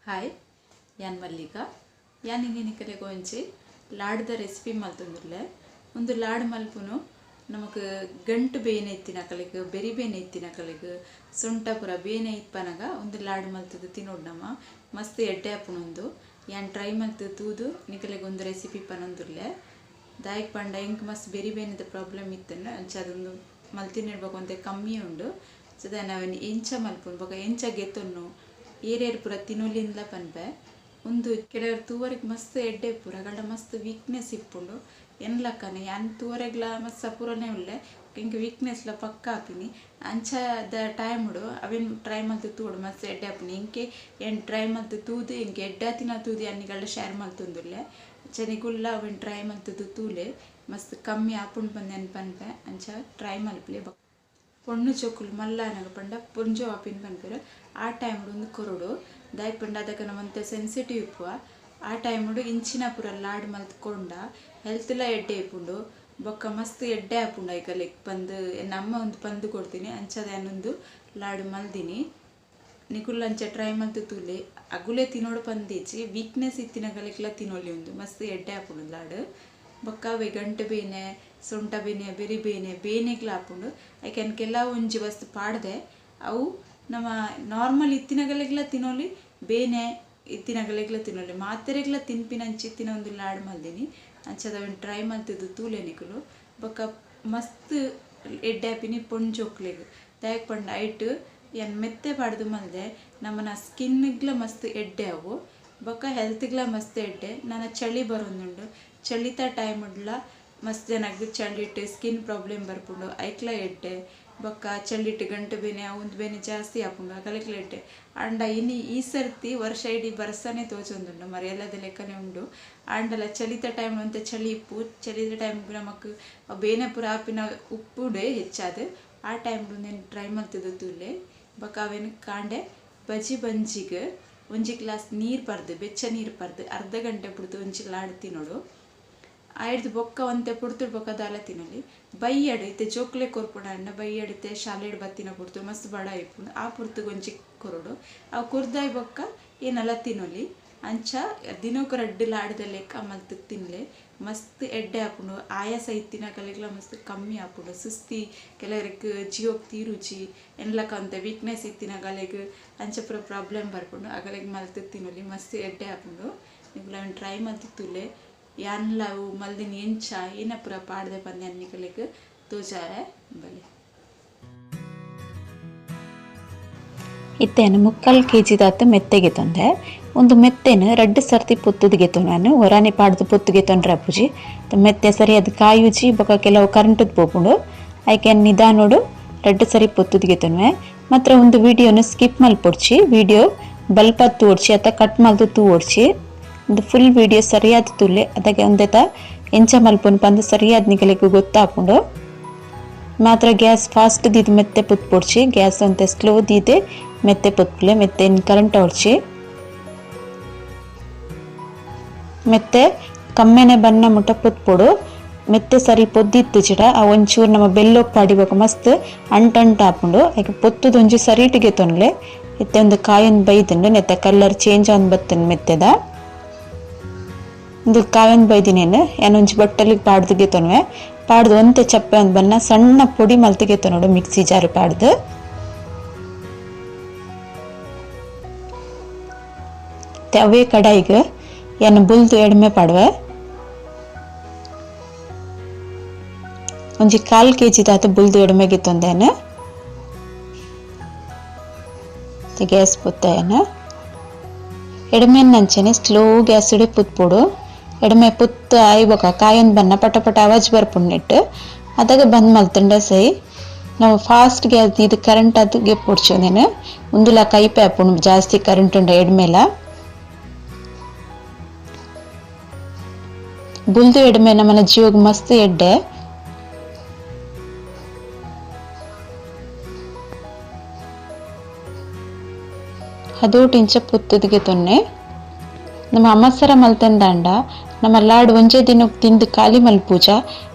Hi ಯಾನ್ ಮಲ್ಲಿಕಾ ಯಾನ್ ಇನಿ ನಿಕಲೆಗ್ ಒಂಜಿ ಲಾಡ್ದ ರೆಸಿಪಿ ಮಲ್ತೊಂದುಲ್ಲೆ. ಉಂದು ಲಾಡ್ ಮಲ್ಪುನು ನಮಕ್ ಗಂಟು ಬೇನೆ ಇತ್ತಿನಕಲೆಗ್, ಬೆರಿ ಬೇನೆ ಇತ್ತಿನಕಲೆಗ್, ಸೊಂಟ ಪೂರ ಬೇನೆ ಇಪ್ಪನಗ ಉಂದು ಲಾಡ್ ಮಲ್ತುದು ತಿನೊಡು ನಮ. ಮಸ್ತ್ ಎಡ್ಡೆ ಆಪುಂಡು ಉಂದು. ಯಾನ್ ಟ್ರೈ ಮಲ್ತ್ ತೂದು ನಿಕಲೆಗ್ ಉಂದು ರೆಸಿಪಿ ಪನೊಂದುಲ್ಲೆ. ದಾಯೆಗ್ ಪಂಡ ಎಂಕ್ ಮಸ್ತ್ ಬೆರಿ ಬೇನೆದ ಪ್ರಾಬ್ಲಮ್ ಇತ್ತ್ಂಡ ಅಂಚಾದ್ ಉಂದು ಮಲ್ತಿನೆಡ್ ಬೊಕ ಒಂತೆ ಕಮ್ಮಿ ಉಂಡು. ಅಂಚಾದ್ ಅವೆನ್ ಎಂಚ ಮಲ್ಪುನು ಬೊಕ ಎಂಚ ಗೆತೊನ್ನು ಏರೇರ್ ಪೂರ ತಿನೊಲಿಂದ್ಲ ಪನ್ಪೆ. ಉಂದು ಕೆಲವೆರ್ ತೂವರೆಗ್ ಮಸ್ತ್ ಎಡ್ಡೆ ಇಪ್ಪುರು ಅಗಲ್ಡ ಮಸ್ತ್ ವೀಕ್ನೆಸ್ ಇಪ್ಪುಂಡು. ಎನ್ಲಕ್ಕನೆ ಯಾನ್ ತೂವರೆಗ್ಲ ಮಸ್ತ್ ಸಪೂರನೆ ಉಲ್ಲೆ, ಎಂಕ್ ವೀಕ್ನೆಸ್ಲ ಪಕ್ಕ ಆಪಿನಿ. ಅಂಚದ ಟೈಮುಡು ಅವೆನ್ ಟ್ರೈ ಮಲ್ತ್ ತೂವೊಡು, ಮಸ್ತ್ ಎಡ್ಡೆ ಆಪುಂಡು. ಎಂಕೆ ಏನ್ ಟ್ರೈ ಮಲ್ತ್ ತೂದು ಎಂಕ್ ಎಡ್ಡೆ ಆತಿನ ತೂದು ಯಾನ್ ನಿಗಲ್ಡ ಶೇರ್ ಮಲ್ತೊಂದುಲ್ಲೆ. ಅಂಚ ನಿಗುಲ್ಲ ಅವೆನ್ ಟ್ರೈ ಮಲ್ತುದು ತೂಲೆ, ಮಸ್ತ್ ಕಮ್ಮಿ ಆಪುಂಡು ಪಂದ್ ಯಾನ್ ಪನ್ಪೆ. ಅಂಚ ಟ್ರೈ ಮಲ್ಪುಲೆ. ಪೊಣ್ಣು ಜೋಕುಲು ಮಲ್ಲ ಆನಗ ಪಂಡ ಪೊಂಜೋವು ಆಪಿನ ಪನ್ಪೆರ್, ಆ ಟೈಮ್ಡ್ ಉಂದು ಕೊರೊಡು. ದಾಯೆ ಪಂಡ ಅದಕ್ಕ ನಮಂತೆ ಸೆನ್ಸಿಟಿವ್ ಇಪ್ಪುವ. ಆ ಟೈಮ್ಡ್ ಇಂಚಿನ ಪೂರ ಲಾಡ್ ಮಲ್ತ್ ಕೊಂಡ ಹೆಲ್ತ್ಲ ಎಡ್ಡೆ ಇಪ್ಪುಂಡು, ಬೊಕ್ಕ ಮಸ್ತ್ ಎಡ್ಡೆ ಆಪುಂಡು ಐಕಲೆಗ್ ಪಂದ್ ನಮ್ಮ ಒಂದು ಪಂದ್ ಕೊಡ್ತೀನಿ. ಅಂಚಾದ್ ಯಾನ್ ಉಂದು ಲಾಡ್ ಮಲ್ದಿನಿ. ನಿಕುಲು ಅಂಚ ಟ್ರೈ ಮಲ್ತ್ ತೂಲೆ. ಅಗುಲೆ ತಿನೊಡು ಪಂದಿಜ್ಜಿ, ವೀಕ್ನೆಸ್ ಇತ್ತಿನಗಲೆಗ್ಲ ತಿನೊಲಿ. ಉಂದು ಮಸ್ತ್ ಎಡ್ಡೆ ಆಪುಂಡು ಲಾಡ್. ಬೊಕ್ಕ ಅವೆ ಗಂಟು ಬೇನೆ, ಸೊಂಟ ಬೇನೆ, ಬೆರಿ ಬೇನೆ, ಬೇನೆಗ್ಲ ಆಪುಂಡು. ಐಕ್ ಯಾನ್ ಕೆಲವೊಂಜಿ ವಸ್ತು ಪಾಡ್ದೆ, ಅವು ನಮ್ಮ ನಾರ್ಮಲ್ ಇತ್ತಿನಗಲೆಗ್ಲ ತಿನೊಲಿ, ಬೇನೆ ಇತ್ತಿನಗಲೆಗ್ಲ ತಿನೊಲಿ, ಮಾತೆರೆಗ್ಲ ತಿನ್ಪಿನಂಚಿತ್ತಿನ ಒಂದು ಲಾಡ್ ಮಲ್ದಿನಿ. ಅಂಚಾದ್ ಅವೆನ್ ಟ್ರೈ ಮಲ್ತುದು ತೂಲೆ ನಿಕುಲು. ಬೊಕ್ಕ ಮಸ್ತ್ ಎಡ್ಡೆ ಆಪಿನಿ ಪೊಂಜೋಕ್ಲೆಗ್. ದಾಯೆಗ್ ಪಂಡ ಐಟ್ ಯಾನ್ ಮೆತ್ತೆ ಪಾಡ್ದು ಮಲ್ದೆ, ನಮನ ಸ್ಕಿನ್ಗ್ಲ ಮಸ್ತ್ ಎಡ್ಡೆ ಅವು, ಬೊಕ್ಕ ಹೆಲ್ತ್ಗ್ಲ ಮಸ್ತ್ ಎಡ್ಡೆ. ನನ ಚಳಿ ಬರೊಂದುಂಡು, ಚಳಿತ ಟೈಮ್ಡ್ಲ ಮಸ್ತ್ ಜನಗ್ ಚಳಿಟ್ ಸ್ಕಿನ್ ಪ್ರಾಬ್ಲಮ್ ಬರ್ಪುಂಡು, ಐಕ್ಲ ಎಡ್ಡೆ. ಬೊಕ್ಕ ಚಳಿಟ್ ಗಂಟು ಬೇನೆ ಅವು ಬೇನೆ ಜಾಸ್ತಿ ಆಪುಂಡು, ಅಗಲೆಗ್ಲ ಎಡ್ಡೆ. ಆಂಡ ಇನಿ ಈ ಸರ್ತಿ ವರ್ಷ ಇಡೀ ಬರ್ಸನೆ ತೋಜೊಂದುಂಡು, ಮರಿಯಲದ ಲೆಕ್ಕನೆ ಉಂಡು. ಆಂಡಲ ಚಳಿತ ಟೈಮ್ ಒಂತೆ ಚಳಿ ಇಪ್ಪು, ಚಳಿತ ಟೈಮ್ ನಮಕ್ ಬೇನೆ ಪೂರ ಆಪಿನ ಉಪ್ಪುಡೆ ಹೆಚ್ಚಾದ್. ಆ ಟೈಮ್ ಉಂದೆನ್ ಟ್ರೈ ಮಲ್ತುದು ತೂಲೆ. ಬೊಕ್ಕ ಅವೆನ್ ಕಾಂಡೆ ಬಜಿ ಬಂಜಿಗ್ ಒಂಜಿ ಗ್ಲಾಸ್ ನೀರು ಪರ್ದು, ಬೆಚ್ಚ ನೀರು ಪರ್ದು ಅರ್ಧ ಗಂಟೆ ಬುಡ್ದು ಒಂಜಿ ಲಾಡ್ ತಿನೊಡು. ಆಯ್ದು ಬೊಕ್ಕ ಒಂತೆ ಪುಡ್ತುಡು ಬೊಕ್ಕ ದಾಲ ತಿನೊಲಿ. ಬಯ್ಯಡು ಇತ್ತೆ ಜೋಕುಲೆ ಕೊರ್ಪುಂಡ ಬಯ್ಯಡು ಇತ್ತೆ ಶಾಲೆಡ್ ಬತ್ತಿನ ಪುಡ್ತು ಮಸ್ತ್ ಬಡ ಇಪ್ಪುಂಡು, ಆ ಪುರ್ತುಗು ಒಂಜಿ ಕೊರೊಡು. ಅವು ಕೊರ್ದಾಯಿ ಬೊಕ್ಕ ಏನೆಲ್ಲ ತಿನೊಲಿ. ಅಂಚ ದಿನೊಕು ರಡ್ಡ್ ಲಾಡ್ದ ಲೆಕ್ಕ ಮಲ್ತ್ ತಿನ್ಲೆ, ಮಸ್ತ್ ಎಡ್ಡೆ ಆಪುಂಡು. ಆಯಾಸ ಇತ್ತಿನಕಲೆಗ್ಲ ಮಸ್ತ್ ಕಮ್ಮಿ ಆಪುಂಡು. ಸುಸ್ತಿ ಕೆಲವರಿಗೆ ಜಿಯೋಗ್ ತೀರುಜಿ, ಎನ್ಲಕ್ಕ ಒಂತೆ ವೀಕ್ನೆಸ್ ಇತ್ತಿನಕಲೆಗ್ ಅಂಚ ಪೂರ ಪ್ರಾಬ್ಲಮ್ ಬರ್ಪುಂಡು, ಅಗಲೆಗ್ ಮಲ್ತ್ ತಿನೊಲಿ, ಮಸ್ತ್ ಎಡ್ಡೆ ಆಪುಂಡು. ನಿಕುಲು ಅವೆನ್ ಟ್ರೈ ಮಲ್ತ್ ತೂಲೆ. ಯಾನ್ಲ ಅವು ಮಲ್ದಿನ ಎಂಚ ಏನ ಪೂರ ಪಾಡ್ದೆ ಪಂದ್ ಯಾನ್ ನಿಕಲೆಗ್ ತೋಜಾರೆ ಬಲೆ. ಇತ್ತೆನು 3/4 ಕೆಜಿ ದಾತ್ ಮೆತ್ತೆಗೆ ತಂದೆ. ಒಂದು ಮೆತ್ತೆನು ರಡ್ಡು ಸರ್ತಿ ಪೊತ್ತುದಿಗೆ ನಾನು ಹೊರಾನೆ ಪಾಡ್ದು ಪೊತ್ತುಗೆ ತೊಂದ್ರೆ ಅಪ್ಪುಜಿ. ಮೆತ್ತೆ ಸರಿಯಾದ ಕಾಯುಜಿ ಬೊಕ ಕೆಲವು ಕರೆಂಟದ್ ಪೋಪುಂಡು, ಐಕೆ ನಿಧಾನೋಡು ರಡ್ಡು ಸರಿ ಪೊತ್ತುದಿಗೆ ತೊನ್ವೆ. ಮಾತ್ರ ಒಂದು ವಿಡಿಯೋನು ಸ್ಕಿಪ್ ಮಲ್ಪೊಡ್ಚಿ, ವಿಡಿಯೋ ಬಲ್ಪ ತೋಡ್ಚಿ ಅಥವಾ ಕಟ್ ಮಲ್ತು ತೂವೊಡ್ಚಿ. ಒಂದು ಫುಲ್ ವಿಡಿಯೋ ಸರಿಯಾದ ತುಲೆ, ಅದಕ್ಕೆ ಒಂದೆತ ಎಂಚ ಮಲ್ಪುನು ಪಂದು ಸರಿಯಾದ ನಿಕಲೆಗ್ ಗೊತ್ತಾಪುಂಡು. ಮಾತ್ರ ಗ್ಯಾಸ್ ಫಾಸ್ಟ್ ದೀದ್ ಮೆತ್ತೆ ಪುತ್ಪೊಡ್ಚಿ, ಗ್ಯಾಸ್ ಒಂತೆ ಸ್ಲೋ ದೀದೆ ಮೆತ್ತೆ ಪುತ್ಪುಲೆ, ಮೆತ್ತೆ ಕರೆಂಟ್ ಹೊಡ್ಚಿ. ಮೆತ್ತೆ ಕಮ್ಮೆನೆ ಬಣ್ಣ ಮುಟ್ಟ ಪುತ್ಪೊಡು. ಮೆತ್ತೆ ಸರಿ ಪೊದ್ದಿತ್ತು ಜಿಡ ಆ ಒಂಚೂರು ನಮ್ಮ ಬೆಲ್ಲೊಕ್ ಪಾಡಿಬೇಕು ಮಸ್ತ್ ಅಂಟಂಟ ಆಪುಂಡು. ಐಕ್ ಪೊತ್ತುದು ಒಂಜಿ ಸರಿಟಿಗೆ ತೊನ್ಲೆ. ಇತ್ತೆ ಒಂದು ಕಾಯೊಂದು ಬೈದುಂಡು, ನೆತ್ತ ಕಲರ್ ಚೇಂಜ್ ಆನ್ ಬತ್ತುಂಡು ಮೆತ್ತೆದ. ಒಂದು ಕಾಯೊಂದು ಬೈದಿನೇನು ಯಾನ್ ಒಂಜಿ ಬಟ್ಟಲಿಗೆ ಪಾಡ್ದುಗೆ ತೊನ್ವೆ. ಪಾಡ್ದು ಒಂತೆ ಚಪ್ಪೆ ಒಂದು ಬಣ್ಣ ಸಣ್ಣ ಪೊಡಿ ಮಲ್ತಿಗೆ ತೊನೋಡು ಮಿಕ್ಸಿ ಜಾರು ಪಾಡ್ದು. ಅವೇ ಕಡಾಯಿಗೆ ಯಾನ್ ಬುಲ್ದು ಎಡ್ಮೆ ಪಾಡುವೆ. ಒಂಜಿ 1/4 ಕೆಜಿ ದಾತ ಬುಲ್ದು ಎಡ್ಮೆಗೆ ತೊಂದೇನು. ಗ್ಯಾಸ್ ಪುತ್ತೇನು ಎಡ್ಮೆನ್ ಅಂಚನೆ ಸ್ಲೋ ಗ್ಯಾಸ್ ಇಡೆ ಪುತ್ಪೊಡು. ಎಡ್ಮೆ ಪುತ್ತು ಆಯಿ ಬೊಕ ಕಾಯೊಂದು ಬಣ್ಣ ಪಟ ಪಟ ಅವಾಜ್ ಬರ್ಪುಂಡು ನೆಟ್. ಅದಾಗ ಬಂದ್ ಮಲ್ತುಂಡ ಸೈ. ನಾವು ಫಾಸ್ಟ್ ಗ್ಯಾಸ್ ದೀದ್ ಕರೆಂಟ್ ಅದು ಗೆಪ್ಪೊಡ್ಚಿ ಒಂದೇನು ಉಂದುಲ ಕೈಪೆ ಆಪುಂಡು ಜಾಸ್ತಿ ಕರೆಂಟ್ ಉಂಡು ಎಡ್ಮೆಲ. ಬುಲ್ದು ಎಡ್ಮೆ ನಮ್ಮನ ಜೀವಗ್ ಮಸ್ತ್ ಎಡ್ಡೆ. ಹದೋಟು ಇಂಚ ಪುತ್ತುದಿಗೆ ತೊನ್ನೆ. ನಮ್ಮ ಅಮಸರ ಮಲ್ತಂದಾಂಡ ನಮ್ಮ ಲಾಡ್ ಒಂಜೇ ದಿನಕ್ಕೆ ತಿಂದು ಖಾಲಿ ಮಲ್ಪೂಜ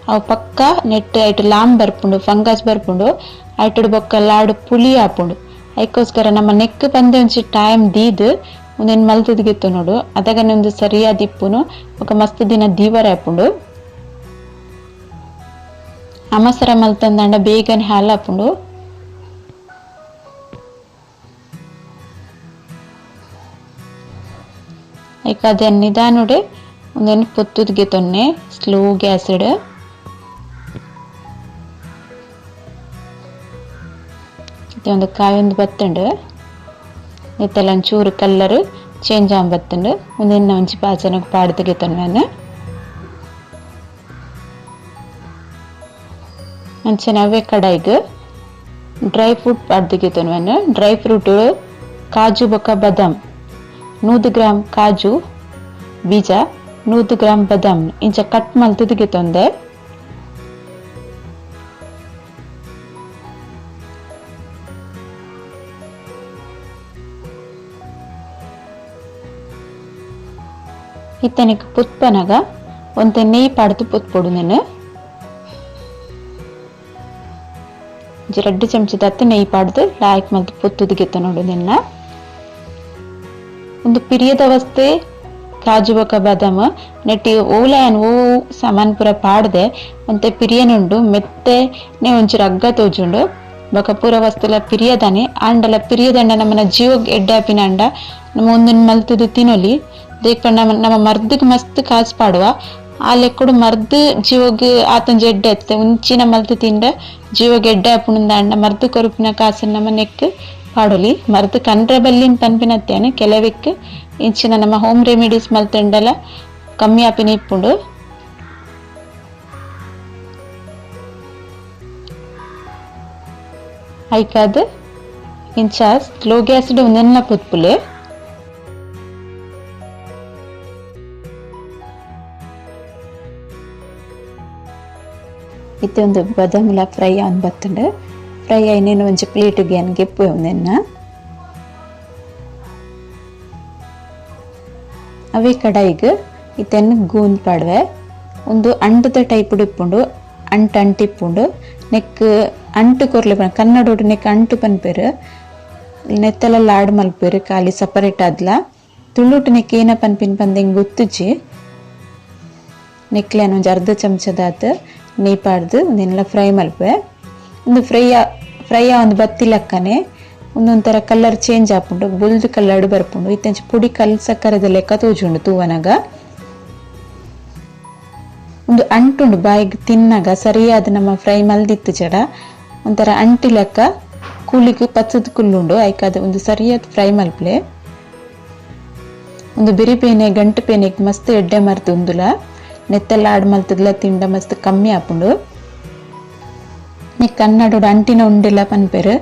ಅವು ಪಕ್ಕ ನೆಟ್ ಐಟ್ ಲಾಮ್ ಬರ್ಪುಂಡು, ಫಂಗಸ್ ಬರ್ಪುಂಡು, ಐಟುಡು ಬೊಕ್ಕ ಲಾಡು ಪುಳಿ ಆಪುಂಡು. ಐಕೋಸ್ಕರ ನಮ್ಮ ನೆಕ್ ಪಂದೆ ಒಂಜಿ ಟೈಮ್ ದೀದ್ ಉಂದೆನ್ ಮಲ್ತುದು ಗೆತ್ತೊನೊಡು ಅದಗನೆ ಒಂದು ಸರಿಯಾದ ಇಪ್ಪುನು ಬೊಕ ಮಸ್ತ್ ದಿನ ದೀವರೆ ಆಪುಂಡು ಅಮಸರ ಮಲ್ತಂದಾಂಡ ಬೇಗನೆ ಹಾಲು ಆಪುಂಡು ಐಕ್ ಅದೆನ್ ನಿಧಾನಡೆ ಉಂದೆನ್ ಪೊತ್ತುದು ಗೆತ್ತೊನ್ನೆ ಸ್ಲೋ ಗ್ಯಾಸ್ ಡ್ ಒಂದು ಕಾಯೊಂದು ಬತ್ತುಂಡು ನೆತ್ತೆಲ ಒಂಚೂರು ಕಲ್ಲರ್ ಚೇಂಜ್ ಆನ್ ಬತ್ತುಂಡು ಉಂದೆನ್ನ ಒಂಜಿ ಬಾಜನಗ್ ಪಾಡ್ದ್ ಗೆತ್ತೊನ್ವೆ ಅಂಚನೆ ಅವೇ ಕಡಾಯಿಗ್ ಡ್ರೈ ಫ್ರೂಟ್ ಪಾಡ್ದ್ ಗೆತ್ತೊನ್ವೆ ಡ್ರೈ ಫ್ರೂಟ್ ಕಾಜು ಬೊಕ ಬಾದಾಮ್ 100 ಗ್ರಾಂ ಕಾಜು ಬೀಜ 100 ಗ್ರಾಂ ಬಾದಾಮ್ ಇಂಚ ಕಟ್ ಮಲ್ತುದು ಗೆತ್ತೊಂದೆ ಇತ್ತನೆಕ್ ಪುತ್ಪನಗ ಒಂತೆ ನೆಯ್ ಪಾಡ್ದು ಪುತ್ಪೊಡು ನೆನ್ 2 ಚಮಚದತ್ತು ನೆಯ್ ಪಾಡ್ದು ಲಾಯ್ಕ್ ಮಲ್ತ್ ಪುತ್ತುದು ಗೆತ್ತೊನೊಡು ನೆನ್ನ ಒಂದು ಪಿರಿಯದ ವಸ್ತೆ ಕಾಜು ಬೊಕ ಬಾದಾಮ್ ನೆಟ್ಟಿ ಓಲಾಯನ್ ಓ ಸಾಮಾನ್ ಪೂರ ಪಾಡ್ದೆ ಒಂತೆ ಪಿರಿಯನುಂಡು ಮೆತ್ತೆ ನೆ ಒಂಚೂರು ಅಗ್ಗ ತೋಜುಂಡು ಬೊಕ ಪೂರ ವಸ್ತುಲ ಪಿರಿಯದಾನೆ ಆಂಡಲ ಪಿರಿಯದಂಡ ನಮ್ಮನ ಜೀವಗ್ ಎಡ್ಡೆ ಆಪಿನ ಅಂಡ ನಮ್ಮ ಒಂದೊಂದು ಮಲ್ತುದು ತಿನೊಲಿ ದೇಕ್ ನಮ್ಮ ನಮ್ಮ ಮರ್ದಗ್ ಮಸ್ತ್ ಕಾಸು ಪಾಡುವ ಆ ಲೆಕ್ಕಡು ಮರ್ದ್ ಜೀವಗ್ ಆತಂಜಿ ಎಡ್ಡೆ ಅತ್ತೆ ಉಂಚಿನ ಮಲ್ತು ತಿಂಡ ಜೀವಗ್ ಎಡ್ಡೆ ಆಪುಂಡು ಮರ್ದ್ ಕೊರುಪಿನ ಕಾಸು ನಮ್ಮ ನೆಕ್ ಪಾಡೊಲಿ ಮರ್ದ್ ಕನ್ರೆ ಬಲ್ಲಿನ್ ಪನ್ಪಿನತ್ತೇನೆ ಕೆಲವೆಕ್ ಇಂಚಿನ ನಮ್ಮ ಹೋಮ್ ರೆಮಿಡೀಸ್ ಮಲ್ತುಂಡಲ ಕಮ್ಮಿ ಆಪಿನ ಇಪ್ಪುಂಡು ಐಕಾದ್ ಇಂಚ ಸ್ಲೋ ಗ್ಯಾಸ್ ಡ್ ಉಂದೆನ್ಲ ಪುತ್ಪುಲೆ ಇತ್ತೆ ಒಂದು ಬಾದಾಮಿಲ ಫ್ರೈ ಆನ್ ಬತ್ತುಂಡು ಫ್ರೈ ಆಯ್ನೇನು ಒಂಜಿ ಪ್ಲೇಟ್ ಗೆ ಗೆಪ್ಪು ಉಂದೆನ್ನ ಅವೇ ಕಡಾಯಿಗ್ ಇತ್ತೆನ್ ಗೂಂದ್ ಪಾಡುವೆ ಒಂದು ಅಂಟದ ಟೈಪ್ ಇಪ್ಪುಂಡು ಅಂಟು ಅಂಟಿಪ್ಪುಂಡು ನೆಕ್ ಅಂಟು ಕೊರ್ಲೆ ಕನ್ನಡೋಡು ನೆಕ್ ಅಂಟು ಪನ್ಪೇರು ನೆತ್ತೆಲ ಲಾಡ್ ಮಲ್ಪೇರು ಖಾಲಿ ಸಪರೇಟ್ ಆದ್ಲ ತುಳುಟು ನೆಕ್ ಏನ ಪನ್ಪಿನ ಪಂದೆಂಗ್ ಗೊತ್ತುಜಿ ನೆಕ್ಲೆ ಒಂಜಿ ಅರ್ಧ ಚಮಚದಾತ್ ನೆಯ್ ಪಾಡ್ದು ಒಂದೆಲ್ಲ ಫ್ರೈ ಮಲ್ಪೆ ಒಂದು ಫ್ರೈ ಫ್ರೈ ಒಂದು ಬತ್ತಿಲಕ್ಕನೆ ಒಂದೊಂಥರ ಕಲರ್ ಚೇಂಜ್ ಆಪುಂಡು ಬೊಲ್ದು ಕಲರ್ ಬರ್ಪುಂಡು ಇತ್ತೆಂಚ ಪುಡಿ ಕಲ್ ಸಕ್ಕರೆದ ಲೆಕ್ಕ ತೋಜುಂಡು ತೂವನಗ ಒಂದು ಅಂಟುಂಡು ಬಾಯಿಗೆ ತಿನ್ನಾಗ ಸರಿಯಾದ ನಮ್ಮ ಫ್ರೈ ಮಲ್ದಿತ್ತು ಜಡ ಒಂಥರ ಅಂಟಿ ಲೆಕ್ಕ ಕೂಲಿಗೆ ಪಚ್ಚದ ಕುಲ್ಲುಂಡು ಐಕಾದ ಒಂದು ಸರಿಯಾದ ಫ್ರೈ ಮಲ್ಪಲೆ ಒಂದು ಬಿರಿ ಪೇನೆ ಗಂಟು ಪೇನೆಗೆ ಮಸ್ತ್ ಎಡ್ಡೆ ಮರ್ದು ಉಂದುಲ ನೆತ್ತೆಲ್ಲ ಆಡ್ ಮಲ್ತದ್ಲ ತಿಂಡ ಮಸ್ತ್ ಕಮ್ಮಿ ಆಪುಂಡು ನಿ ಕನ್ನಡೋಡು ಅಂಟಿನ ಉಂಡಿಲ್ಲ ಪನ್ಪೇರು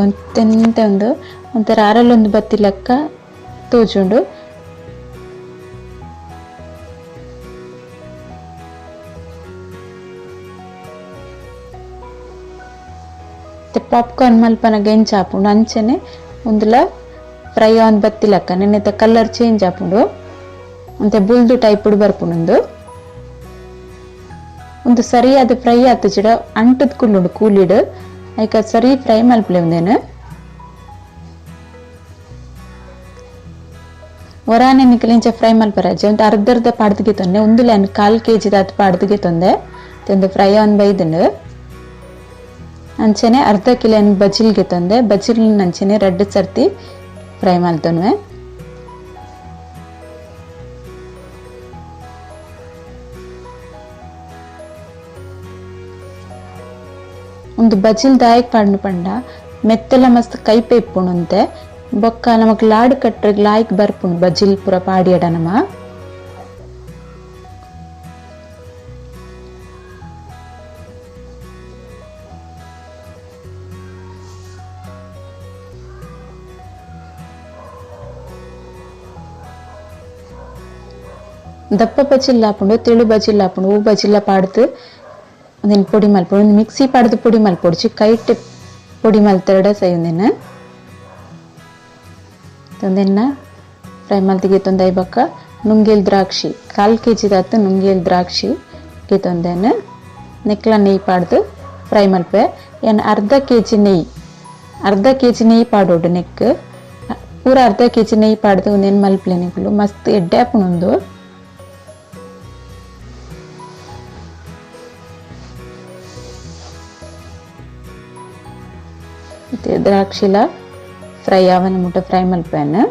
ಒಂತೆಂತ ಒಂದು ಒಂಥರ ಅರಲೊಂದು ಬತ್ತಿಲಕ್ಕ ತೋಜುಂಡು ಪಾಪ್ಕಾರ್ನ್ ಮಲ್ಪನ ಗೆಂಚ ಆಪುಂಡು ಅಂಚನೆ ಒಂದುಲ ಫ್ರೈ ಆನ್ ಬತ್ತಿಲಕ್ಕ ನೆನ್ನೆತ ಕಲರ್ ಚೇಂಜ್ ಆಪುಂಡು ಅಂತೆ ಬುಲ್ದು ಟೈಪ್ ಬರ್ಪುಂಡು ಒಂದು ಸರಿಯಾದ ಫ್ರೈ ಆತು ಜಿಡ ಅಂಟದ ಕುಲ್ಲುಂಡು ಕೂಲಿಡು ಐಕ ಸರಿ ಫ್ರೈ ಮಲ್ಪಲೆ ಒಂದೇನು ಒರಾನೆ ನಿಕಲಿಂಚ ಫ್ರೈ ಮಲ್ಪರಾಜೆ ಒಂದು ಅರ್ಧ ಅರ್ಧ ಪಾಡ್ದಿಗೆ ತೊಂದೆ ಒಂದು ಲ್ಯಾನ್ ಕಾಲು ಕೆ ಜಿ ದಾತ್ ಪಾಡ್ದಿಗೆ ತೊಂದೆ ಒಂದು ಫ್ರೈ ಆನ್ ಬೈದುಂಡು ಅಂಚನೆ ಅರ್ಧ ಕಿಲೋ ಬಜಿಲ್ಗೆ ತಂದೆ ಬಜಿಲ್ ಅಂಚನೆ ರಡ್ಡು ಸರ್ತಿ ಫ್ರೈ ಮಲ್ತೊನ್ವೆ ಒಂದು ಬಜಿಲ್ ದಾಯಕ್ ಪಾಡ್ನು ಪಂಡ ಮೆತ್ತೆಲ ಮಸ್ತ್ ಕೈಪೆ ಇಪ್ಪುಂಡುಂತೆ ಬೊಕ್ಕ ನಮಕ್ ಲಾಡ್ ಕಟ್ರೆ ಲಾಯ್ಕ್ ಬರ್ಪುಂಡು ಬಜಿಲ್ ಪೂರ ಪಾಡಿಯಡ ನಮ ದಪ್ಪ ಬಜಿಲ್ ಆಪುಂಡು ತೆಳು ಬಜಿಲ್ ಆಪುಂಡು ಹೂ ಬಜಿಲ್ಲ ಪಾಡ್ದು ಒಂದಿನ ಪೊಡಿ ಮಲ್ಪೊಡು ಒಂದು ಮಿಕ್ಸಿ ಪಾಡ್ದು ಪೊಡಿ ಮಲ್ಪೊಡ್ಚಿ ಕೈಟ್ ಪೊಡಿ ಮಲ್ತೆರಡ ಸೈ ಒಂದಿನ ಒಂದಿನ ಫ್ರೈ ಮಲ್ತಿಗೆ ತೊಂದ ಐಬಕ್ಕ ನುಂಗೇಲ್ ದ್ರಾಕ್ಷಿ ಕಾಲು ಕೆ ಜಿದಾತು ನುಂಗೇಲ್ ದ್ರಾಕ್ಷಿ ಗೆತೊಂದೇನು ನೆಕ್ಲ ನೆಯ್ಯಿ ಪಾಡ್ದು ಫ್ರೈ ಮಲ್ಪೆ. ಏನು ಅರ್ಧ ಕೆ ಜಿ ನೆಯ್ಯಿ, ಅರ್ಧ ಕೆ ಜಿ ನೆಯ್ಯಿ ಪಾಡೋಡು ನೆಕ್ ಪೂರ ಅರ್ಧ ಕೆ ಜಿ ನೆಯ್ಯಿ ಪಾಡ್ದು ಒಂದೇನು ಮಲ್ಪಲೆ ನಿಕುಲು ಮಸ್ತ್ ಎಡ್ಡೆ ಆಪುಂಡು. ದ್ರಾಕ್ಷಿಲ ಫ್ರೈ ಆವನ ಮುಟ್ಟ ಫ್ರೈ ಮಲ್ಪೇನು.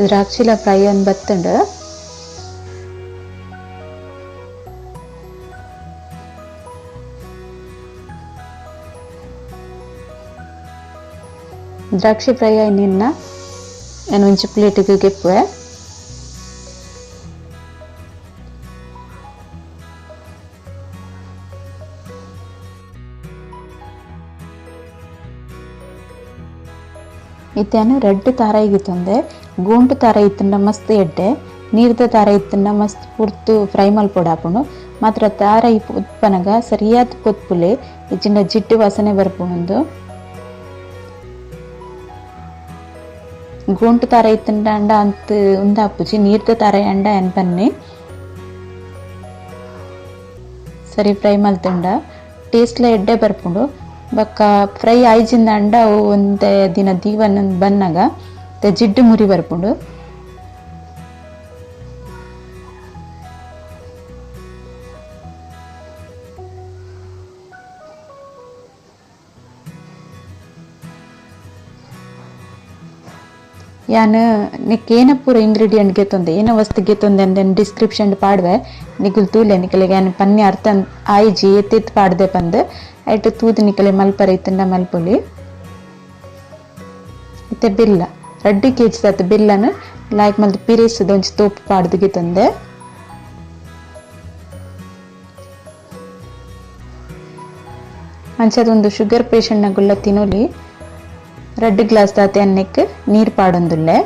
ದ್ರಾಕ್ಷಿಲ ಫ್ರೈ ಅನ್ ಬತ್ತುಂಡು. ದ್ರಾಕ್ಷಿ ಫ್ರೈ ಆಯ್ನಿನ್ನ ನಾನು ಒಂಜಿ ಪ್ಲೇಟಿಗೆ ಗೆಪ್ಪುವೆ. ಇತ್ಯಾನು ರೆಡ್ ತಾರಾಯಿಗೆ ಗೋಂಟು ತಾರಾಯಿ ಇತ್ತಂಡ ಮಸ್ತ್ ಎಡ್ಡೆ, ನೀರ್ದ ತಾರಾಯಿ ಇತ್ತಂಡ ಮಸ್ತ್ ಪುರ್ತು ಫ್ರೈ ಮಲ್ಪೊಡಾಪುಂಡು. ಮಾತ್ರ ತಾರಾಯಿ ಉತ್ಪನಗ ಸರಿಯಾದ ಪೊತ್ಪುಲೆ ಇಜ್ಜಿಂಡ ಜಿಡ್ಡು ವಾಸನೆ ಬರ್ಪುಂಡು. ಗೋಂಟು ತಾರಾಯಿ ಇತ್ತಂಡ ಅಂಡ ಅಂತ ಉಂದಾಪುಜಿ, ನೀರ್ದ ತಾರಾಯಿ ಅಂಡ ಏನ್ ಪನ್ನಿ ಸರಿ ಫ್ರೈ ಮಲ್ತುಂಡ ಟೇಸ್ಟ್ಲ ಎಡ್ಡೆ ಬರ್ಪುಂಡು. ಬೊಕ್ಕ ಫ್ರೈ ಆಯ್ಜಿಂದ ಅಂಡ ಅವು ಒಂತೆ ದಿನ ದೀವನ ಬನ್ನಾಗ ಜಿಡ್ಡು ಮುರಿ ಬರ್ಪುಂಡು. ಯಾನ್ ನಿಕ್ ಏನ ಪೂರ ಇಂಗ್ರೀಡಿಯೆಂಟ್ ಗೆತ್ತೊಂದೆ ಏನ ವಸ್ತು ಗೆತ್ತೊಂದೆ ಅಂದೇನು ಡಿಸ್ಕ್ರಿಪ್ಷನ್ ಪಾಡ್ವೆ ನಿಗುಲ್ ತೂಲೆ ನಿಕಲೆಗೆ ಯಾನ್ ಪನ್ನಿ ಅರ್ಥ ಆಯ್ಜಿ ಎತ್ತೆತ್ತು ಪಾಡ್ದೆ ಪಂದ್ ಐಟ್ ತೂದು ನಿಕಲೆ ಮಲ್ಪರ ಇತ್ತಂಡ ಮಲ್ಪೊಲಿ. ಇತ್ತೆ ಬೆಲ್ಲ 2 ಕೆ ಜಿ ದಾತ್ ಬೆಲ್ಲನು ಲಾಯ್ಕ್ ಮಲ್ತ್ ಪಿರೇಸದ ಒಂಜಿ ತೋಪು ಪಾಡ್ದು ಗೆತ್ತೊಂದೆ. ಅಂಚಾದ ಒಂದು ಶುಗರ್ ಪೇಷಂಟ್ ನಗುಲ್ಲ ತಿನ್ನೊಲಿ. 2 ಗ್ಲಾಸ್ ದಾತೆ ಅನ್ನಕ್ಕೆ ನೀರು ಪಾಡೊಂದುಲ್ಲೆ.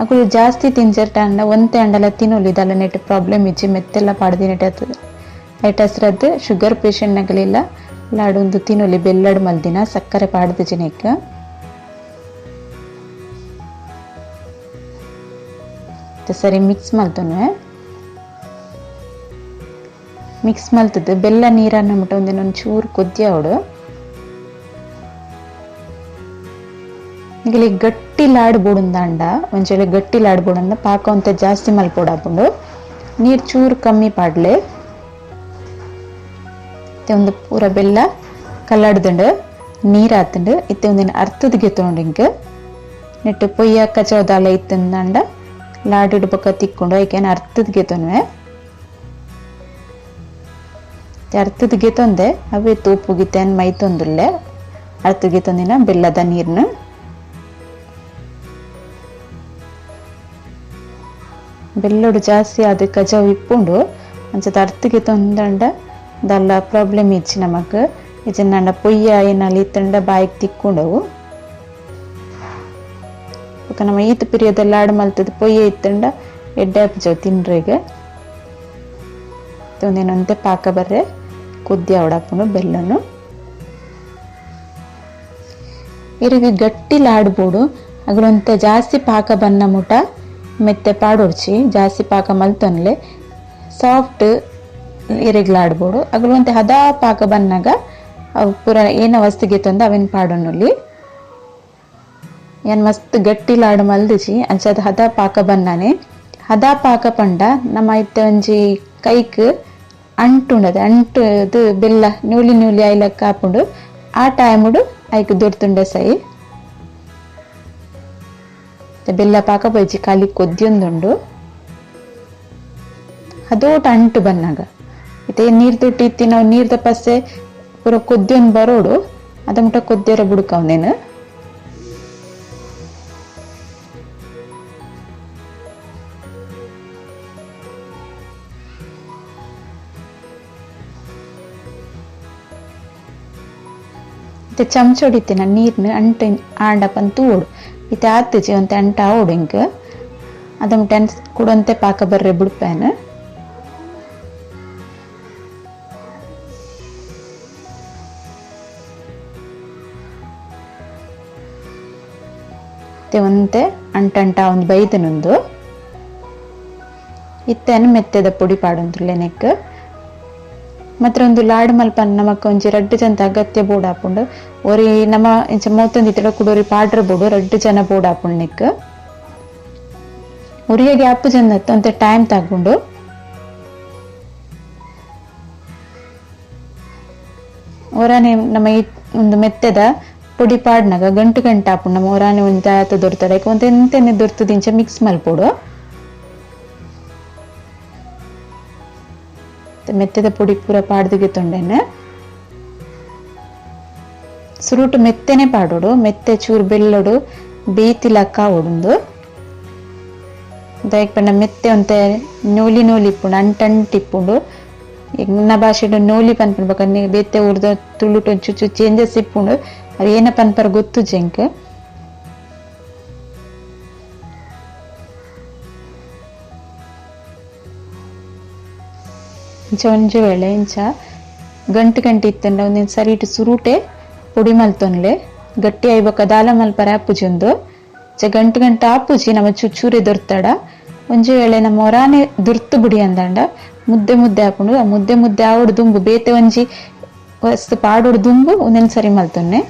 ಅಕುಲು ಜಾಸ್ತಿ ತಿಂಜರ್ಟ ಅಂಡ ಒಂತೆ ಅಂಡಲ ತಿನ್ನೊಲಿ ದಾಲ ನೆಟ್ ಪ್ರಾಬ್ಲಮ್ ಇಜ್ಜಿ ಮೆತ್ತೆಲ್ಲ ಪಾಡ್ದಿನೆಟ್ ಆತದ. ಐಟ್ ಹಸ್ರದ್ದು ಶುಗರ್ ಪೇಷಂಟ್ ನಗಲಿಲ್ಲ ಲಾಡೊಂದು ತಿನ್ನೊಲಿ ಬೆಲ್ಲಡ್ ಮಲ್ದಿನ ಸಕ್ಕರೆ ಪಾಡ್ದು ಜಿನೆಕ್. ಸರಿ ಮಿಕ್ಸ್ ಮಲ್ತೊನ್ವೆ. ಮಿಕ್ಸ್ ಮಲ್ತದ್ದು ಬೆಲ್ಲ ನೀರನ್ನು ಮುಟ್ಟ ಒಂದಿನ ಚೂರು ಕೊದ್ದಿಯಾವಡು. ನಿಗಲಿ ಗಟ್ಟಿ ಲಾಡ್ ಬೋಡುಂದಾಂಡ ಒಂಚೇಳಿ ಗಟ್ಟಿ ಲಾಡ್ ಬೋಡಂದ ಪಾಕ ಅಂತ ಜಾಸ್ತಿ ಮಲ್ಪೊಡಾಪುಂಡು. ನೀರು ಚೂರು ಕಮ್ಮಿ ಪಾಡ್ಲೆ. ಇತ್ತೆ ಒಂದು ಪೂರ ಬೆಲ್ಲ ಕಲ್ಲಡ್ದುಂಡು ನೀರು ಆತುಂಡು. ಇತ್ತೆ ಒಂದಿನ ಅರ್ಥದ ಗೆತ್ತೊಂಡು ಇಂಕ್ ನೆಟ್ಟು ಪೊಯ್ಯ ಕಚೋದಾಲ ಇತ್ತಂದಾಂಡ ಲಾಡು ಬೊಕ್ಕ ತಿಕ್ಕೊಂಡು ಐಕೇನು ಅರ್ಥದ ಗೆತ್ತೊನ್ವೆ. ಅರ್ಥದ ಗೆತ್ತೊಂದೆ ಅವೇ ತೋಪು ಗಿತ್ತೇನು ಮೈತೊಂದುಲ್ಲೆ ಅರ್ಥ ಗೆತ್ತೊಂದಿನ ಬೆಲ್ಲದ ನೀರನ್ನು. ಬೆಲ್ಲೋಡು ಜಾಸ್ತಿ ಅದು ಕಜಾವು ಇಪ್ಪುಂಡು ಅಂಚದ ಅರ್ಥಗೆ ತೊಂದಂಡ ದಲ್ಲ ಪ್ರಾಬ್ಲಮ್ ಇಜ್ಜಿ ನಮಕ್. ಇಜ್ಜಿಂದಂಡ ಪೊಯ್ಯ ಏನಲ್ಲಿ ಇತ್ತಂಡ ಬಾಯಿಗೆ ತಿಕ್ಕೊಂಡವು. ಬೊಕ್ಕ ನಮ್ಮ ಈತ ಪಿರಿಯದ ಲಾಡು ಮಲ್ತದ ಪೊಯ್ಯ ಇತ್ತಂಡ ಎಡ್ಡೆ ಆಪುಜವು ತಿನ್ರೆಗ್. ಒಂದೇನಂತೆ ಪಾಕ ಬರ್ರೆ ಕುದ್ದಿ ಅವಡಾಪುಂಡು ಬೆಲ್ಲನು. ಇರಿಗೆ ಗಟ್ಟಿ ಲಾಡು ಬೋಡು ಅಗಲೊಂತೆ ಜಾಸ್ತಿ ಪಾಕ ಬನ್ನ ಮುಟ ಮೆತ್ತೆ ಪಾಡೊಡ್ಚಿ ಜಾಸ್ತಿ ಪಾಕ ಮಲ್ತೊನ್ಲೆ ಸಾಫ್ಟ್ ಇರೆಗ್ಲಾಡ್ಬೋಡು. ಅಗಲೊಂತೆ ಹದಾ ಪಾಕ ಬನ್ನಾಗ ಅವು ಪೂರ ಏನ ವಸ್ತು ಗೆತ್ತೊಂದು ಅವೇನು ಪಾಡೊನುಲಿ. ಏನ್ ಮಸ್ತ್ ಗಟ್ಟಿ ಲಾಡು ಮಲ್ದಿಜಿ ಅಂಚಾದ ಹದ ಪಾಕ ಬನ್ನಾನೆ. ಹದ ಪಾಕ ಪಂಡ ನಮ್ಮ ಇತ್ತೆ ಒಂಜಿ ಕೈಕ್ ಅಂಟುಂಡದ ಅಂಟು ಅದು ಬೆಲ್ಲ ನೂಲಿ ನೂಲಿ ಐಲಕ್ಕ ಆಪುಂಡು. ಆ ಟೈಮುಡು ಐಕ್ ದೊರ್ತುಂಡೆ ಸೈ ಬೆಲ್ಲ ಪಾಕ ಬೈಜಿ ಖಾಲಿ ಕೊದ್ದಿಯೊಂದುಂಡು. ಅದೋಟ ಅಂಟು ಬನ್ನಾಗ ಇತ್ತೆ ನೀರು ತೊಟ್ಟಿ ಇತ್ತಿ ನಾವು ನೀರ್ದ ಪಸ್ಸೆ ಪೂರ ಕೊದ್ದಿಯೊಂದು ಬರೋಡು ಅದ ಮುಟ್ಟ ಕೊದ್ದಿಯರ ಬುಡ್ಕವನೇನು. ಇತ್ತೆ ಚಮಚೊಡಿತ್ತಿನ ನೀರ್ನ ಅಂಟು ಆಂಡಪನ್ ತೂಡು ಇತ್ತೆ ಆತುಜಿ ಒಂತೆ ಅಂಟ ಆವೊಡು ಇಂಕ್ ಅದಮ್ ಟೆನ್ಸ್ ಕುಡೊಂತೆ ಪಾಕ ಬರ್ರೆ ಬುಡ್ಪೇನು. ಒಂತೆ ಅಂಟಂಟ ಒಂದು ಬೈದನೊಂದು ಇತ್ತೆನ ಮೆತ್ತೆದ ಪೊಡಿ ಪಾಡೊಂದುಲ್ಲೆ ನೆಕ್ ಮಾತ್ರ ಒಂದು ಲಾಡು ಮಲ್ಪನ್ ನಮಕ್ ಒಂಜಿ ರಡ್ಡ್ ಜನ ಅಗತ್ಯ ಬೋಡು ಆಪುಂಡು. ಒರಿ ನಮ್ಮ ಇಂಚ ಮೋತೊಂದಿತ್ತಡ ಕುಡೊರಿ ಪಾಡ್ರ ಬೋಡು ರಡ್ಡ್ ಜನ ಬೋಡು ಆಪುಂಡು ನೆಕ್. ಒರಿಯಗೆ ಆಪು ಜನ ಒಂತೆ ಟೈಮ್ ತಗೊಂಡು ಒರಾನೆ ನಮ್ಮ ಈ ಒಂದು ಮೆತ್ತೆದ ಪೊಡಿ ಪಾಡ್ನಾಗ ಗಂಟು ಗಂಟು ಆಪುಂಡು. ನಮ್ಮ ಒರಾನೆ ಒಂಜಿ ಆತ ದೊರ್ತಡೆ ಒಂತೆ ಎಂತೆನೆ ದೊರ್ತದ ಇಂಚ ಮಿಕ್ಸ್ ಮಲ್ಪೊಡು. ಮೆತ್ತೆದ ಪೊಡಿ ಪೂರ ಪಾಡ್ದಿಗೆ ತೊಂಡೆನೆ ಸುರುಟು ಮೆತ್ತೆನೆ ಪಾಡೋಡು. ಮೆತ್ತೆ ಚೂರು ಬೆಲ್ಲೊಡು ಬೇತಿ ಲಕ್ಕ ಆವೊಡುಂದು. ದಾಯೆಗ್ ಪಂಡ ಮೆತ್ತೆ ಒಂತೆ ನೂಲಿ ನೂಲಿ ಇಪ್ಪುಂಡು, ಅಂಟಂಟು ಇಪ್ಪುಂಡು. ಎನ್ನ ಭಾಷೆಡ್ ನೂಲಿ ಪನ್ಪುಂಡು ಬೊಕ ಬೇತೆ ಊರ್ದ ತುಳುಟು ಒಂಚೂರು ಚೇಂಜಸ್ ಇಪ್ಪುಂಡು. ಅದು ಏನ ಪನ್ಪರ ಗೊತ್ತುಜ್ಜಿ ಎಂಕ್. ಇಂಚ ಒಂಜಿ ವೇಳೆ ಇಂಚ ಗಂಟು ಗಂಟು ಇತ್ತಂಡ ಒಂದಿನ ಸರಿಟ್ ಸುರುಟೆ ಪೊಡಿ ಮಲ್ತೊನ್ಲೆ ಗಟ್ಟಿ ಆಯಿ ಬೊಕ ದಾಲ ಮಲ್ಪರೆ ಆಪುಜಿ ಉಂದು. ಇಂಚ ಗಂಟು ಗಂಟು ಆಪುಜಿ ನಮ್ಮ ಚುಚ್ಚೂರೆ ದೊರ್ತಡ. ಒಂಜಿ ವೇಳೆ ನಮ್ಮ ಒರಾನೆ ದುರ್ತು ಬುಡಿ ಅಂದಂಡ ಮುದ್ದೆ ಮುದ್ದೆ ಆಪುಂಡು. ಆ ಮುದ್ದೆ ಮುದ್ದೆ ಆವೊಡು ದುಂಬು ಬೇತೆ ಒಂಜಿ ವಸ್ತು ಪಾಡೋಡು ದುಂಬು ಒಂದೊಂದು ಸರಿ ಮಲ್ತೊನ್ನೆ.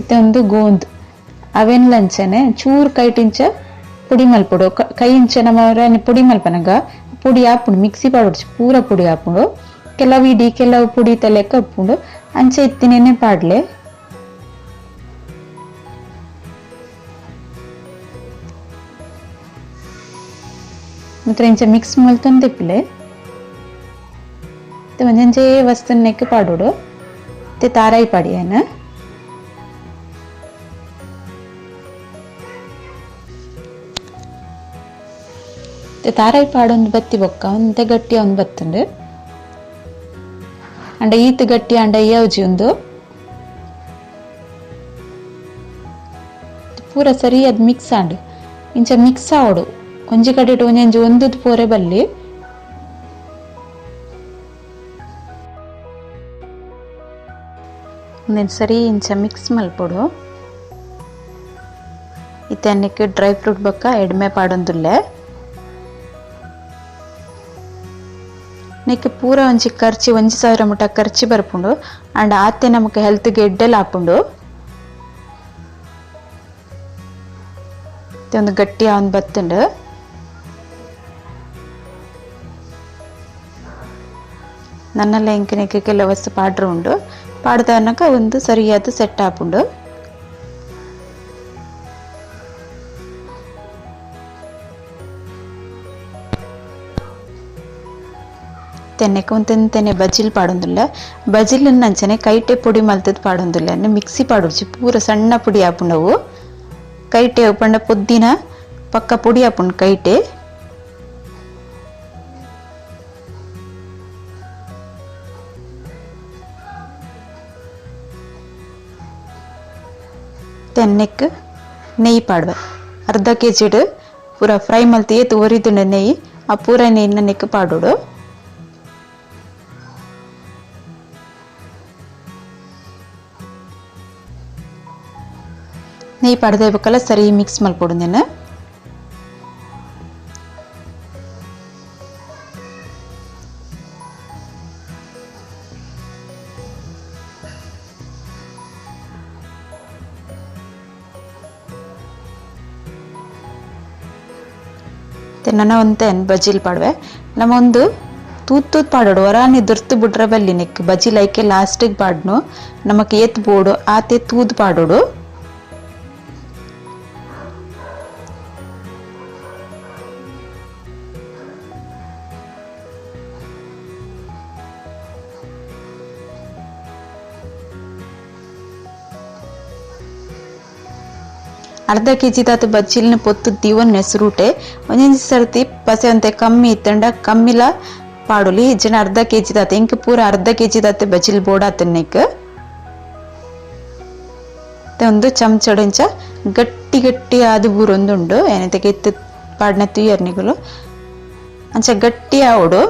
ಇತ್ತೆ ಒಂದು ಗೋಂದ್ ಅವೆನ್ ಲಂಚನೆ ಚೂರು ಕೈಟಿಂಚ ಪೊಡಿ ಮಲ್ಪೊಡು. ಕೈ ಇಂಚ ನಮ್ಮ ಒರಾನೆ ಪೊಡಿ ಮಲ್ಪನಗ ಪೊಡಿ ಆಪುಂಡು. ಮಿಕ್ಸಿ ಪಾಡೊಡ್ಚಿ ಪೂರ ಪೊಡಿ ಆಪುಂಡು. ಕೆಲವು ಇಡಿ ಕೆಲವು ಪೊಡಿ ಲೆಕ್ಕ ಉಪ್ಪುಂಡು. ಅಂಚೆ ಇತ್ತಿನೇನೆ ಪಾಡ್ಲೆ. ಮಾತ್ರ ಇಂಚ ಮಿಕ್ಸ್ ಮಲ್ತೊಂದಿಪ್ಪುಲೆ. ಒಂಜೊಂಜೇ ವಸ್ತುನ್ ನೆಕ್ಕ್ ಪಾಡೊಡು. ಇತ್ತೆ ತಾರಾಯಿ ಪಾಡಿಯೇನ. ತಾರಾಯಿ ಪಾಡೊಂದು ಬತ್ತಿ ಬೊಕ್ಕ ಒಂತೆ ಗಟ್ಟಿ ಒಂದು ಬತ್ತುಂಡು. ಅಂಡ ಈತ್ ಗಟ್ಟಿ ಅಂಡ ಯಾವ್ಜಿ ಉಂದು ಪೂರ ಸರಿ ಅದು ಮಿಕ್ಸ್ ಆಂಡ್ ಇಂಚ ಮಿಕ್ಸ್ ಆವೊಡು. ಒಂಜಿ ಕಡೆಟ್ ಒಂಜೊಂಜಿ ಒಂದುದು ಪೋರೆ ಬಲ್ಲಿ. ಒಂದೊಂದು ಸರಿ ಇಂಚ ಮಿಕ್ಸ್ ಮಲ್ಪೊಡು. ಇತ್ತೆ ಅನ್ನಕ್ಕೆ ಡ್ರೈ ಫ್ರೂಟ್ ಬೊಕ್ಕ ಎಡ್ಮೆ ಪಾಡೊಂದುಲ್ಲೆ. ನೆಕ್ ಪೂರ ಒಂಜಿ ಖರ್ಚಿ 1000 ಮುಟ ಖರ್ಚಿ ಬರ್ಪುಂಡು. ಅಂಡ್ ಆತೆ ನಮಕ್ ಹೆಲ್ತ್ ಗೆ ಎಡ್ಡೆಲ ಆಪುಂಡು. ಒಂದು ಗಟ್ಟಿ ಆವೊಂದು ಬತ್ತುಂಡು. ನನ್ನಲ್ಲ ಎಂಕ್ ಕೆಲವು ವಸ್ತು ಪಾಡ್ರ ಉಂಡು. ಪಾಡ್ದನಕ ಒಂದು ಸರಿಯಾದ ಸೆಟ್ ಆಪುಂಡು. ತೆನ್ನೆಕ್ ಒಂತೆಂತೆನೆ ಬಜಿಲ್ ಪಾಡೊಂದುಲ್ಲ. ಬಜಿಲ್ ಅಂಚನೆ ಕೈಟೆ ಪೊಡಿ ಮಲ್ತದ್ ಪಾಡೊಂದುಲ್ಲ. ಮಿಕ್ಸಿ ಪಾಡೊಡ್ಚಿ ಪೂರ ಸಣ್ಣ ಪೊಡಿ ಆಪುಂಡವು. ಕೈಟೆ ಪಂಡ ಪೊದ್ದಿನ ಪಕ್ಕ ಪೊಡಿ ಆಪುಂಡು ಕೈಟೆ. ತೆನ್ನೆಕ್ ನೆಯ್ಯಿ ಪಾಡುವೆ. ಅರ್ಧ ಕೆ ಜಿಡ್ ಪೂರ ಫ್ರೈ ಮಲ್ತ್ ಏತ್ ಒರಿದುಂಡು ನೆಯ್ಯಿ ಆ ಪೂರ ನೆಯ್ಯಿನ ನೆಕ್ ಪಾಡೊಡು. ನೆಯ್ಯಿ ಪಾಡ್ದೆ ಬೊಕ್ಕಲ ಸರಿ ಮಿಕ್ಸ್ ಮಲ್ಪೊಡು ನೆನ್. ನನ ಒಂತೆ ಬಜಿಲ್ ಪಾಡುವೆ. ನಮ್ಮ ಒಂದು ತೂತ್ ತೂತ್ ಪಾಡೋಡು. ಒರಾನೆ ದುರ್ತು ಬುಡ್ರ ಬಲ್ಲಿ ನೆಕ್ ಬಜಿಲ್ ಐಕೆ ಲಾಸ್ಟಿಗೆ ಪಾಡ್ನು. ನಮಕ್ ಏತ್ ಬೋಡು ಆತೆ ತೂದ್ ಪಾಡೋಡು. ಅರ್ಧ ಕೆ ಜಿ ದಾತ್ ಬಜ್ಜಿಲ್ನ ಪೊತ್ತು ದೀವೊನ್ನೆ ಸುರುಟೆ. ಒಂಜೊಂಜಿ ಸರ್ತಿ ಪಸೆ ಒಂತೆ ಕಮ್ಮಿ ಇತ್ತಂಡ ಕಮ್ಮಿಲ ಪಾಡೊಲಿ. ಇಜ್ಜಿಂಡ ಅರ್ಧ ಕೆ ಜಿ ದಾತ್ ಎಂಕ್ ಪೂರ ಅರ್ಧ ಕೆ ಜಿ ದಾತ್ ಬಜ್ಜಿಲ್ ಬೋಡಾತುಂಡು ನೆಕ್. ಇತ್ತೊಂದು ಚಮಚಡಂಚ ಗಟ್ಟಿ ಗಟ್ಟಿ ಆದು ಬೂರೊಂದುಂಡು ಏನೈತೆ ಇತ್ತು ಪಾಡ್ನ ತುಯ್ಯರ್ನಿಗುಲು ಅಂಚ ಗಟ್ಟಿ ಆವಡು.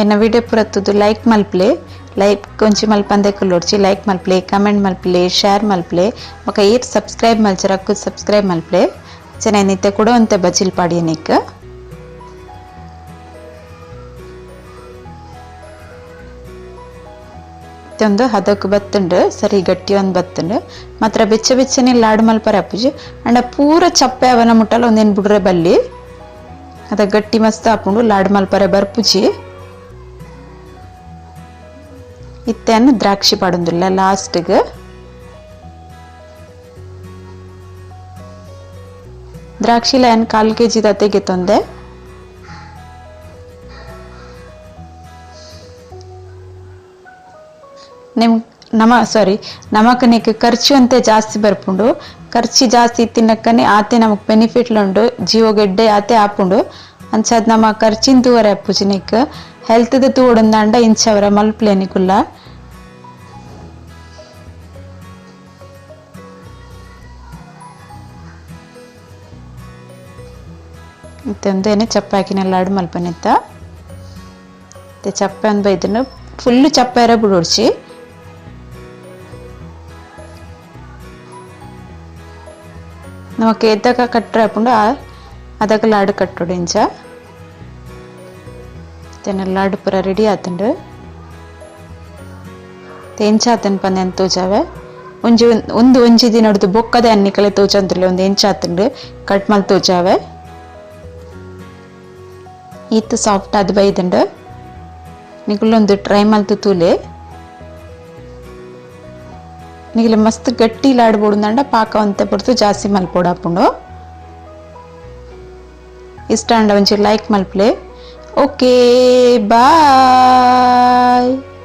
ಎನ್ನ ವಿಡಿಯೋ ಪೂರ ಲೈಕ್ ಮಲ್ಪ್ಲೆ, ಲೈಕ್ ಕೊಂಚಿ ಮಲ್ಪಂದೆ ಕುಲ್ಲೊಡ್ಚಿ ಲೈಕ್ ಮಲ್ಪ್ಲೆ, ಕಮೆಂಟ್ ಮಲ್ಪ್ಲೆ, ಶೇರ್ ಮಲ್ಪ್ಲೆ, ಬೊಕ ಏರ್ ಸಬ್ಸ್ಕ್ರೈಬ್ ಮಲ್ಚರ ಅಕ್ಕು ಸಬ್ಸ್ಕ್ರೈಬ್ ಮಲ್ಪ್ಲೆ. ಚೆನ್ನಾಗಿ ಕೂಡ ಒಂತೆ ಬಜಿಲ್ ಪಾಡಿಯನಿಕ್. ಒಂದು ಹದಕ್ಕೆ ಬತ್ತುಂಡು, ಸರಿ ಗಟ್ಟಿ ಒಂದು ಬತ್ತುಂಡು. ಮಾತ್ರ ಬೆಚ್ಚ ಬೆಚ್ಚನೆ ಲಾಡು ಮಲ್ಪರ ಅಪ್ಪುಜಿ ಅಂಡ ಪೂರ ಚಪ್ಪೆ ಅವನ ಮುಟ್ಟಲ ಒಂದೇನು ಬುಡ್ರೆ ಬಲ್ಲಿ ಅದ ಗಟ್ಟಿ ಮಸ್ತ್ ಆಪುಂಡು ಲಾಡು ಮಲ್ಪರೆ ಬರ್ಪುಜಿ. ಇತ್ತೆಯನ್ನು ದ್ರಾಕ್ಷಿ ಪಾಡೊಂದುಲ್ಲ ಲಾಸ್ಟ್ಗೆ. ದ್ರಾಕ್ಷಿ ಲೈನ್ ಕಾಲು ಕೆ ಜಿ ತೆಗೆತೊಂದೆ. ನಿಮ್ ನಮ ಸಾರಿ ನಮಕ್ ನಿಕ್ ಖರ್ಚು ಅಂತೆ ಜಾಸ್ತಿ ಬರ್ಪುಂಡು. ಖರ್ಚು ಜಾಸ್ತಿ ತಿನ್ನಕ್ಕನೆ ಆತೆ ನಮಕ್ ಬೆನಿಫಿಟ್ ಉಂಡು, ಜೀವಗೆಡ್ಡೆ ಆತೆ ಆಪುಂಡು. ಅಂಚಾದ್ ನಮ್ಮ ಖರ್ಚಿನ ತೂವರೆ ಅಪ್ಪುಜಿ ನಿಕ್ ಹೆಲ್ತ್ದ ತೂವೊಡುಂದಾಂಡ ಇಂಚವರ ಮಲ್ಪುಲೆ ನಿಕುಲ್ಲ. ಇತ್ತೊಂದೇನೆ ಚಪ್ಪಾಕಿನ ಲಾಡು ಮಲ್ಪನಿತ್ತ. ಚಪ್ಪೆ ಅಂದ್ ಬೈದನು ಫುಲ್ಲು ಚಪ್ಪೆರ ಬಿಡೋಡ್ಚಿ. ನಮಕ್ ಎದ್ದಕ ಕಟ್ಟರೆ ಆಪುಂಡು ಅದಕ್ಕೆ ಲಾಡು ಕಟ್ಟೋಡು ಇಂಚ. ಲಾಡು ಪೂರ ರೆಡಿ ಆತುಂಡು. ಎಂಚ ಆತನ್ ಪಂದ್ ಎಂತ ತೋಜಾವೆ ಒಂಜಿ ಒಂದು ಒಂಜಿ ದಿನಡ್ದು ಬೊಕ್ಕದೆ ಅನ್ನಿಕಲೆ ತೋಜಂತಿಲ್ಲ ಒಂದು ಎಂಚ ಆತುಂಡು ಕಟ್ ಮಲ್ ತೋಜಾವೆ. ಈತ್ ಸಾಫ್ಟ್ ಆದ್ ಬೈದುಂಡು. ನಿಕುಲೊಂದು ಟ್ರೈ ಮಲ್ತು ತೂಲೆ. ನಿಗಲೆ ಮಸ್ತ್ ಗಟ್ಟಿ ಲಾಡು ಬೋಡುಂದಾಂಡ ಪಾಕ ಒಂತೆ ಪೊರ್ತು ಜಾಸ್ತಿ ಮಲ್ಪೊಡು ಆಪುಂಡು. ಇಷ್ಟ ಆಂಡ ಒಂಚೂರು ಲೈಕ್ ಮಲ್ಪುಲೆ. Okay bye.